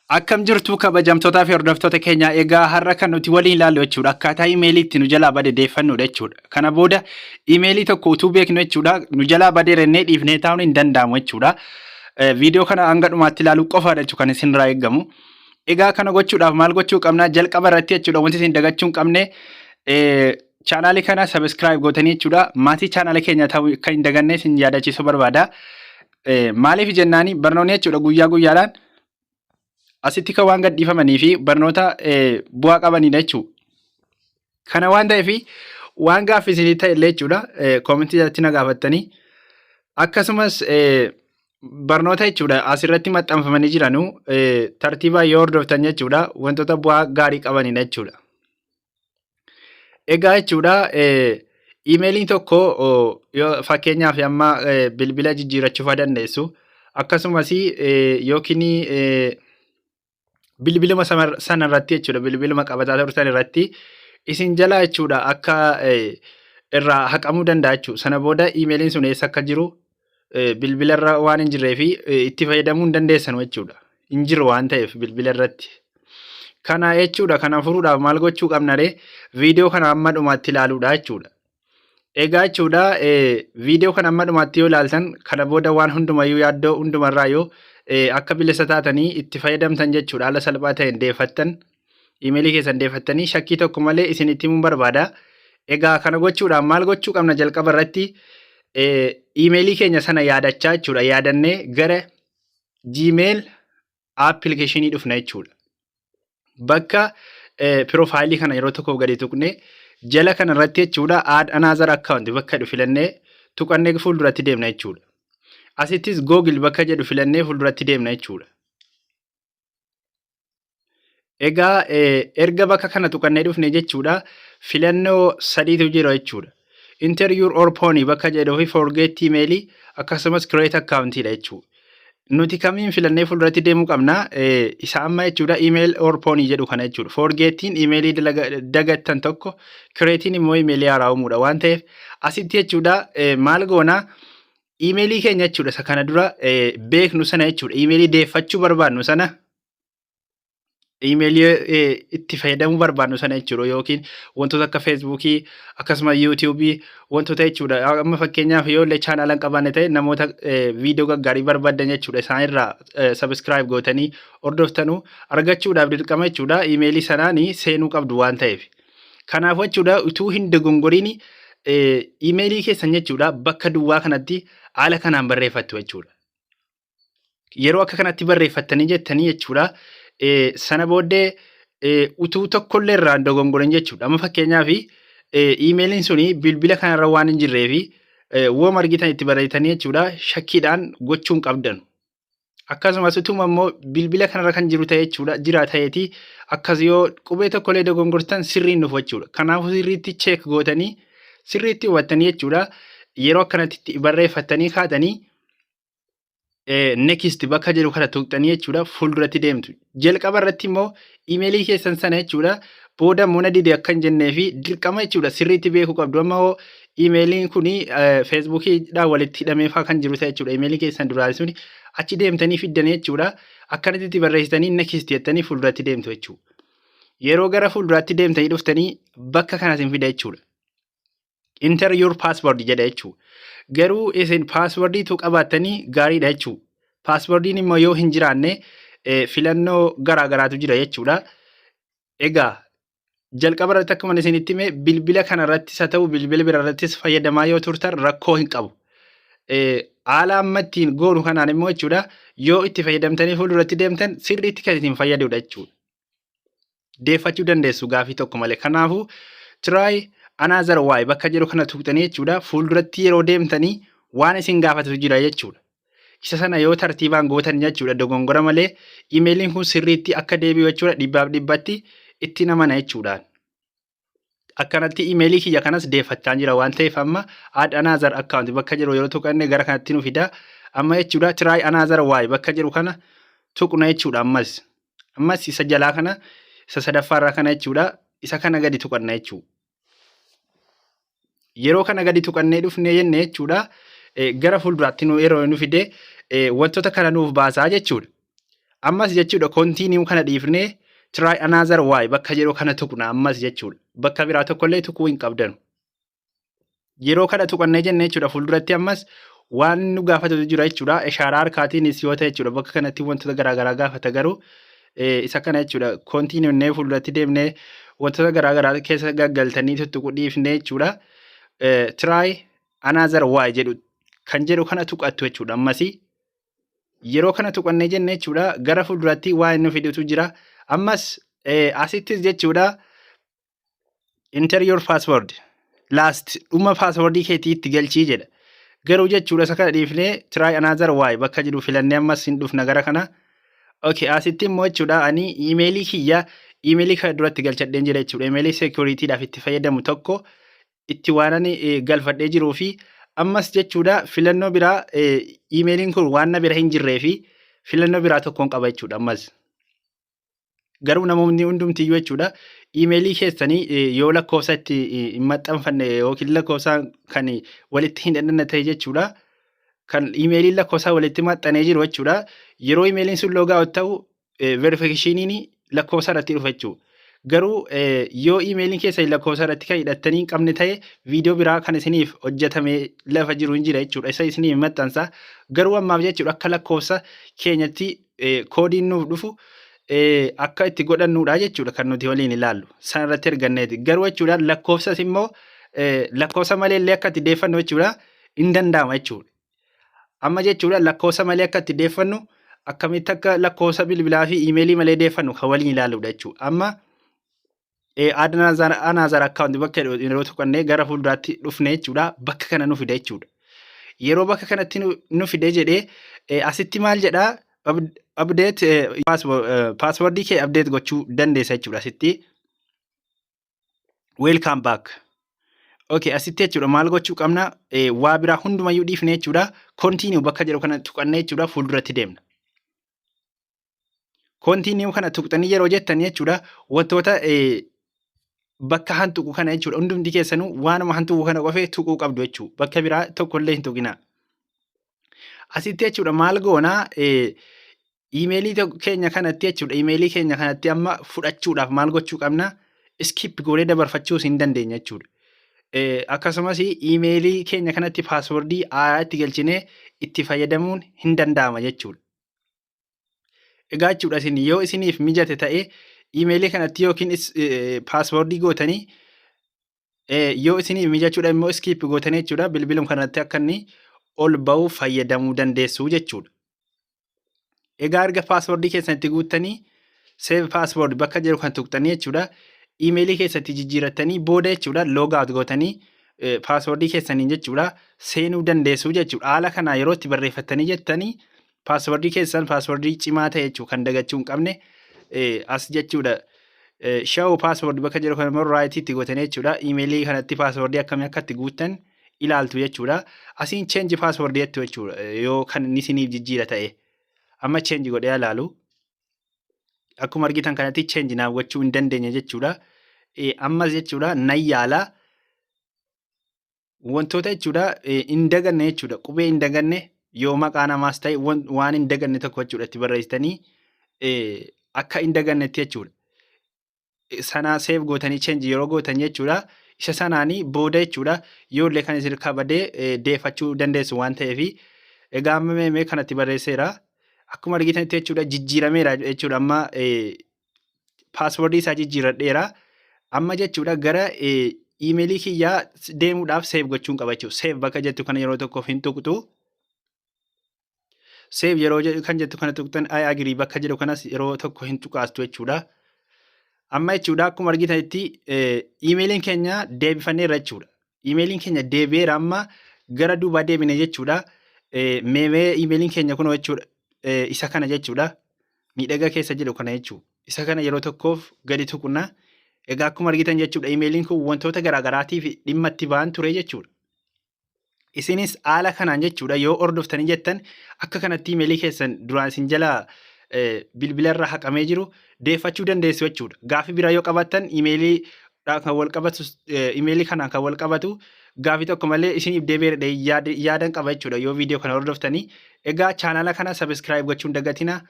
Akkam jirtu, kabajamtootaa fi hordoftoota keenya? Egaa har'a kan nuti waliin ilaallu jechuudha, akkaataa imeelii itti nu jalaa bade deeffannuudha jechuudha. Kana booda imeelii tokko utuu beeknu jechuudha, nu jalaa badee rennee dhiifnee taa'uun hin danda'amu jechuudha. Viidiyoo kana hanga dhumaatti ilaaluu qofaadha jechuudha kan isinirraa eegamu. Egaa kana gochuudhaaf maal gochuu qabna? Jalqaba irratti jechuudha, wanti isin dagachuu hin qabne, chaanaalii kana subscribe gootanii jechuudha, maatii chaanaalii keenya ta'uu akka hin daganne isin yaadachiisuu barbaada. Maaliif jennaani, barnoonni jechuudha guyyaa guyyaadhaan asitti kan waan gadhiifamanii fi barnoota bu'aa qabanidha jechuudha. Kana waan ta'eef, waan gaaffii isinii ta'e illee jechuudha, koomentii jalatti na gaafattanii, akkasumas barnoota jechuudha asirratti maxxanfamanii jiranuu tartiibaan yoo hordoftan jechuudha, wantoota bu'aa gaarii qabanidha jechuudha. Egaa jechuudha, iimeeliin tokko yoo fakkeenyaaf amma bilbila jijjiirachuu fa'aa dandeessu, akkasumas yookiin bilbiluma sana irratti jechuudha, bilbiluma qabataa turtan irratti isin jalaa jechuudha akka irraa haqamuu danda'a jechuudha. Sana booda iimeeliin sun eessa akka jiru bilbila irra waan hin jirree fi itti fayyadamuu hin dandeessan jechuudha. Hin jiru waan ta'eef bilbila irratti. Kana jechuudha, kana furuudhaaf maal gochuu qabna ree? Viidiyoo kana hamma dhumaatti ilaaluudha jechuudha. Egaa jechuudha, viidiyoo kana hamma dhumaatti yoo ilaaltan, kana booda waan hundumayyuu yaaddoo hundumarraa yoo akka bilisa taatanii itti fayyadamtan jechuudha, haala salphaa ta'een deeffattan, iimeelii keessan deeffattanii shakkii tokko malee isinitti himuun barbaada. Egaa kana gochuudhaaf maal gochuu qabna? Jalqaba irratti iimeelii keenya sana yaadachaa jechuudha, yaadannee gara Gmail appilikeeshinii dhufna jechuudha. Bakka piroofaayilii kana yeroo tokkoof gadi tuqne, jala kana irratti jechuudha, add another account bakka jedhu filannee tuqannee fuulduratti deemna jechuudha. Asittis Google bakka jedhu filannee fuulduratti deemna jechuudha. Egaa erga bakka kana tuqannee dhufne jechuudha, filannoo sadiitu jira jechuudha. Enter your or phone bakka jedhuu fi forget email, akkasumas create account dha jechuudha. Nuti kamiin filannee fuulduratti deemuu qabna? Isa amma jechuudha, email or phone jedhu kana jechuudha. Forgetiin emailii dagattan tokko, createin immoo emailii haaraa uumuudha waan ta'eef, asitti jechuudha maal goona? Emailii keenya jechuudha, isa kana dura beeknu sana jechuudha, emailii deeffachuu barbaadnu sana, iimeelii itti fayyadamuu barbaadnu sana jechuudha, yookiin wantoota akka Feesbuukii, akkasuma Yuutuubii, wantoota jechuudha, amma fakkeenyaaf yoo illee chaanaala hin qabaanne ta'e, namoota viidiyoo gaggaarii barbaadan jechuudha isaanirraa subscribe gootanii hordoftanuu argachuudhaaf dirqama jechuudha iimeelii sanaanii seenuu qabdu waan ta'eef. Kanaaf jechuudha, utuu hin dogongoriin iimeelii keessan jechuudha bakka duwwaa kanatti haala kanaan barreeffattu jechuudha. Yeroo akka kanatti barreeffattanii jettanii jechuudha, sana booddee utuu tokkollee irraa hin dogongorin jechuudha. Amma fakkeenyaaf iimeeliin suni bilbila kanarra waan hin jirree fi wooma argitan itti barreessitanii jechuudha, shakkiidhaan gochuu hin qabdanu. Akkasumas utuma immoo bilbila kanarra kan jiru ta'e jechuudha, jira ta'eeti, akkas yoo qubee tokkollee dogongortan sirriin dhufu jechuudha. Kanaafuu sirriitti check gootanii, sirriitti hubattanii jechuudha, yeroo akkanatti itti barreeffattanii kaatanii next bakka jedhu kana tuqxanii jechuudha fuulduratti deemtu. Jalqaba irratti immoo iimeelii keessan sana jechuudha, booda immoo na dide akka hin jennee fi dirqama jechuudha sirriitti beekuu qabdu. Amma hoo iimeeliin kun Feesbuukiidhaan walitti hidhamee fa'aa kan jiru ta'e jechuudha, iimeelii keessan duraa suni achi deemtanii fiddanii jechuudha, akkanatti itti barreessitanii next jettanii fuulduratti deemtu jechuudha. Yeroo gara fuulduraatti deemtanii dhuftanii bakka kanas hin fida jechuudha. Enter your password jedha jechuudha. Garuu isin paaswordiitu qabaattanii gaariidha jechuudha. Paaswordiin immoo yoo hin jiraanne filannoo garaa garaatu jira jechuudha. Egaa jalqaba irratti akkuma isinitti hime, bilbila kana irrattis haa ta'u bilbila bira irrattis fayyadamaa yoo turtan rakkoo hin qabu. Haala amma ittiin goonu kanaan immoo jechuudha, yoo itti fayyadamtanii fuulduratti deemtan sirriitti kan isin fayyadudha jechuudha. Deeffachuu dandeessu gaafii tokko malee. Kanaafuu try another way bakka jedhu kana tuqxanii jechuudha, fuulduratti yeroo deemtanii waan isin gaafatu jira jechuudha. Isa sana yoo tartiibaan gootan jechuudha, dogongora malee imeeliin kun sirriitti akka deebi'u jechuudha, dhibbaaf dhibbatti itti namana jechuudhaan. Akkanatti imeelii kiyya kanas deeffachaa jira waan ta'eef, amma add another account bakka jedhu yeroo tuqanne gara kanatti nu fida. Amma jechuudha, try another way bakka jedhu kana tuqna jechuudha ammas. Ammas isa jalaa kana, isa sadaffaarraa kana jechuudha, isa kana gadi tuqanna jechuudha. Yeroo kana gadi tuqannee dhufnee jenne jechuudha, gara fuulduraatti nu yeroo nu fide wantoota kana nuuf baasaa jechuudha. Ammas jechuudha, continue kana dhiifnee try another way bakka jedhu kana tuqna ammas jechuudha. Bakka biraa tokkollee tuquu hin qabdanu. Yeroo kana tuqannee jenne jechuudha, fuulduratti ammas waan nu gaafatutu jira jechuudha. Ishaaraa harkaatiinis yoo ta'e jechuudha, bakka kanatti wantoota garaagaraa gaafata. Garuu isa kana jechuudha, continue fuulduratti deemnee wantoota garaagaraa keessa gaggaltanii tuttuquu dhiifnee jechuudha. Try another way jedhu kan jedhu kana tuqattu jechuudha ammasii. Yeroo kana tuqannee jenne jechuudha, gara fuulduratti waan nu fidutu jira. Ammas asittis jechuudha, enter your password, last dhuma passwordii keetii itti galchii jedha. Garuu jechuudha, isa kana dhiifnee try another way bakka jedhu filannee ammas hin dhufna gara kana. Okay, asitti immoo jechuudha, ani iimeelii kiyya iimeelii kana duratti galchadheen jira jechuudha. Iimeelii securitydhaaf itti fayyadamu tokko itti waan ani galfadhee jiruu fi ammas jechuudha, filannoo biraa iimeeliin kun waan na bira hin jirree fi filannoo biraa tokkoon qaba jechuudha ammas. Garuu namoonni hundumtiyyuu jechuudha, iimeelii keessanii yoo lakkoofsa itti hin maxxanfanne yookiin lakkoofsa kan walitti hin hidhanne ta'e jechuudha. Kan iimeeliin lakkoofsa walitti maxxanee jiru jechuudha. Yeroo iimeeliin sun log out ta'u verificationiin lakkoofsa irratti dhufa jechuudha. Garuu yoo iimeeliin keessan lakkoofsa irratti kan hidhattanii hin qabne ta'e, viidiyoo biraa kan isiniif hojjetamee lafa jiru hin jira jechuudha. Isa isiniif maxxansa. Garuu ammaaf jechuudha, akka lakkoofsa keenyatti koodiin nuuf dhufu akka itti godhannuudha jechuudha kan nuti waliin ilaallu. San irratti erganneeti. Garuu jechuudha, lakkoofsas immoo lakkoofsa malee illee akka itti deeffannu jechuudha hin danda'ama jechuudha. Amma jechuudha, lakkoofsa malee akka itti deeffannu, akkamitti akka lakkoofsa bilbilaa fi iimeelii malee deeffannu kan waliin ilaalluudha jechuudha. Amma another account bakka yeroo tuqannee gara fuulduraatti dhufne jechuudha, bakka kana nu fida jechuudha. Yeroo bakka kanatti nu fide jedhee asitti maal jedhaa? Update passwordii kee update gochuu dandeessa jechuudha asitti. Welcome back. Okay, asitti jechuudha, maal gochuu qabna? Waa biraa hundumayyuu dhiifne jechuudha. Continue bakka jedhu kana tuqannee jechuudha, fuulduratti deemna. Continue kana tuqxanii yeroo jettan jechuudha, wantoota bakka hantuqu kana jechuudha, hundumti keessanuu waanuma hantuqu kana qofee tuquu qabdu jechuudha. Bakka biraa tokkollee hin tuqinaa. Asitti jechuudha, maal goonaa? Iimeelii keenya kanatti jechuudha, iimeelii keenya kanatti amma fudhachuudhaaf maal gochuu qabna? Skip goonee dabarfachuus hin dandeenya jechuudha. Akkasumas iimeelii keenya kanatti passwordii haaraa itti galchinee itti fayyadamuun hin danda'ama jechuudha. Egaa jechuudha, isin yoo isiniif mijate ta'e iimeelii kanatti yookiin passwordii gootanii, yoo isiniif mijachuudha immoo skip gootanii jechuudha, bilbiluma kanatti akka inni ol ba'u fayyadamuu dandeessu jechuudha. Egaa erga passwordii keessan itti guuttanii save password bakka jedhu kan tuqxanii jechuudha, iimeelii keessatti jijjiirattanii booda jechuudha, log out gootanii passwordii keessaniin jechuudha seenuu dandeessu jechuudha. Haala kanaa yeroo itti barreeffattanii jettanii passwordii keessan passwordii cimaa ta'e jechuudha, kan dagachuu hin qabne as jechuudha. Show password bakka jedhu kan immoo right itti gootanii jechuudha. Iimeelii kanatti passwordii akkamii akka itti guuttan ilaaltu jechuudha. Asiin change password jettu jechuudha, yoo kan inni isiniif jijjiira ta'e. Amma change godhee ilaalu. Akkuma argitan kanatti change naaf gochuu hin dandeenye jechuudha. Ammas jechuudha, nan yaala. Wantoota jechuudha hin daganne jechuudha, qubee hin daganne yoo maqaa namaas ta'e, waan hin daganne tokko jechuudha itti barreessitanii akka hin dagannetti jechuudha. Sanaa save gootanii change yeroo gootan jechuudha. Isa sanaanii booda jechuudha, yoo illee kan isin kabadee deeffachuu dandeessu waan ta'eef. Egaa amma meemee kanatti barreesseera. Akkuma argitanitti jechuudha, jijjiirameera jechuudha, amma passwordii isaa jijjiiradheera. Amma jechuudha, gara iimeelii kiyyaa deemuudhaaf save gochuun qaba jechuudha. Save bakka jettu kana yeroo tokkoof hin tuqxu. Save yeroo kan jettu kana tuqxan, I agree bakka jedhu kanas yeroo tokko hin tuqaastu jechuudha. Amma jechuudha, akkuma argitanitti iimeeliin keenya deebifanneerra jechuudha. Iimeeliin keenya deebi'eera, amma gara duubaa deebine jechuudha. Meemee iimeeliin keenya kunoo jechuudha, isa kana jechuudha. Miidhagaa keessa jedhu kana jechuudha. Isa kana yeroo tokkoof gadi tuqna. Egaa akkuma argitan jechuudha, iimeeliin kun wantoota garaagaraatiif dhimma itti ba'an ture jechuudha. Isinis haala kanaan jechuudha, yoo hordoftanii jettan akka kanatti iimeelii keessan duraan isin jalaa bilbila irraa haqamee jiru deeffachuu dandeessu jechuudha. Gaafii biraa yoo qabaattan, iimeelii kan wal qabatu, iimeelii kanaan kan wal qabatu gaafii tokko malee isiniif deebi'ee yaadan qaba jechuudha yoo viidiyoo kana hordoftanii. Egaa chaanala kana subscribe gochuun dagatina.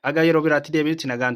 Haga yeroo biraatti deebinutti nagaan.